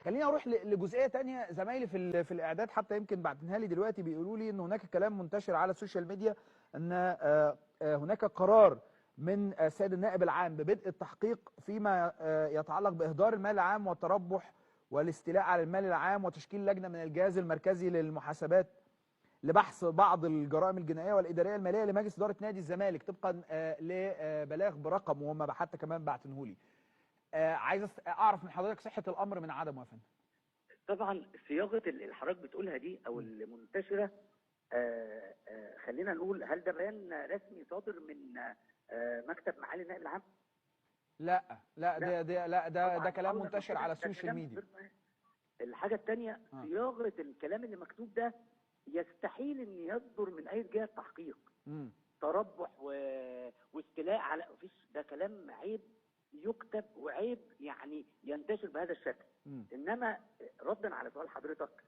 خليني اروح لجزئيه ثانية. زمايلي في الاعداد حتى يمكن بعتنها لي دلوقتي، بيقولوا لي ان هناك كلام منتشر على السوشيال ميديا ان هناك قرار من السيد النائب العام ببدء التحقيق فيما يتعلق باهدار المال العام والتربح والاستيلاء على المال العام، وتشكيل لجنة من الجهاز المركزي للمحاسبات لبحث بعض الجرائم الجنائية والادارية المالية لمجلس ادارة نادي الزمالك طبقا لبلاغ برقم، وهم حتى كمان بعتنهولي. عايز اعرف من حضرتك صحة الامر من عدمه يا فندم. طبعا صياغة اللي حضرتك بتقولها دي او المنتشرة، خلينا نقول هل ده بيان رسمي صادر من مكتب معالي النائب العام؟ لا لا، ده لا ده كلام منتشر على السوشيال ميديا. الحاجة الثانية صياغة الكلام اللي مكتوب ده يستحيل ان يصدر من اي جهة تحقيق. تربح واستيلاء على، مفيش، ده كلام عيب يكتب وعيب يعني ينتشر بهذا الشكل. انما ردا على سؤال حضرتك،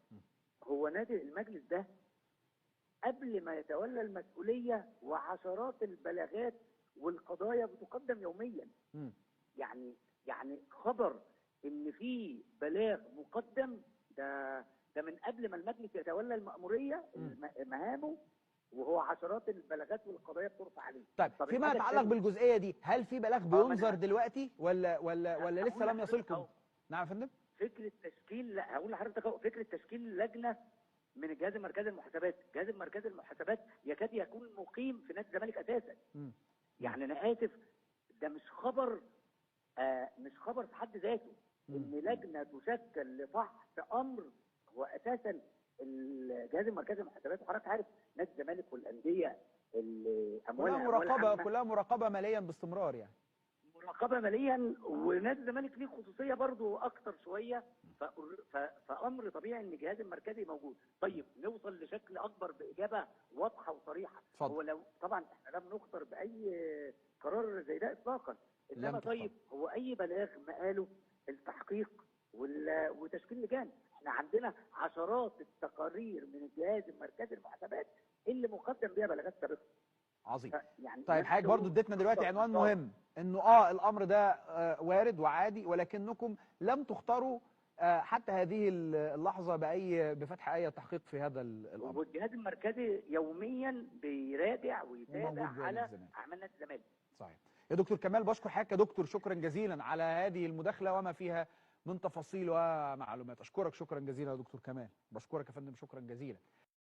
هو نادي المجلس ده قبل ما يتولى المسؤولية وعشرات البلاغات والقضايا بتقدم يوميا. يعني خبر ان في بلاغ مقدم ده من قبل ما المجلس يتولى المأمورية مهامه، وهو عشرات البلاغات والقضايا بترفع عليه. طيب فيما يتعلق بالجزئية دي، هل في بلاغ بينظر دلوقتي ولا ولا ولا لسه لم يصلكم؟ نعم يا فندم. فكرة تشكيل، لا هقول لحضرتك، فكرة تشكيل لجنة من الجهاز المركزي للمحاسبات، الجهاز المركزي للمحاسبات يكاد يكون مقيم في نادي الزمالك اساسا. يعني انا اسف، ده مش خبر، مش خبر في حد ذاته ان لجنة تشكل لفحص امر هو اساسا الجهاز المركزي للمحاسبات، وحضرتك عارف نادي الزمالك والاندية اللي اموالها مراقبة، كلها مراقبة ماليا باستمرار، يعني مراقبة ماليا، ونادي الزمالك ليه خصوصية برضه اكتر شوية، فامر طبيعي ان الجهاز المركزي موجود. طيب نوصل لشكل اكبر باجابة واضحة وصريحة. هو لو طبعا احنا لم نخطر باي قرار زي ده اطلاقا، انما طيب هو اي بلاغ مقاله التحقيق وتشكيل لجان، احنا عندنا عشرات التقارير من الجهاز المركزي للمحاسبات اللي مقدم بيها بلاغات سابقه. عظيم. يعني طيب حضرتك برضو اديتنا دلوقتي عنوان مهم، انه الامر ده وارد وعادي، ولكنكم لم تختاروا حتى هذه اللحظة بفتح اي تحقيق في هذا الامر. والجهاز المركزي يوميا بيراجع ويتابع على اعمال نادي الزمالك. صحيح. يا دكتور كمال، بشكر حضرتك يا دكتور، شكرا جزيلا على هذه المداخلة وما فيها من تفاصيل ومعلومات. اشكرك شكرا جزيلا يا دكتور كمال، بشكرك يا فندم، شكرا جزيلا.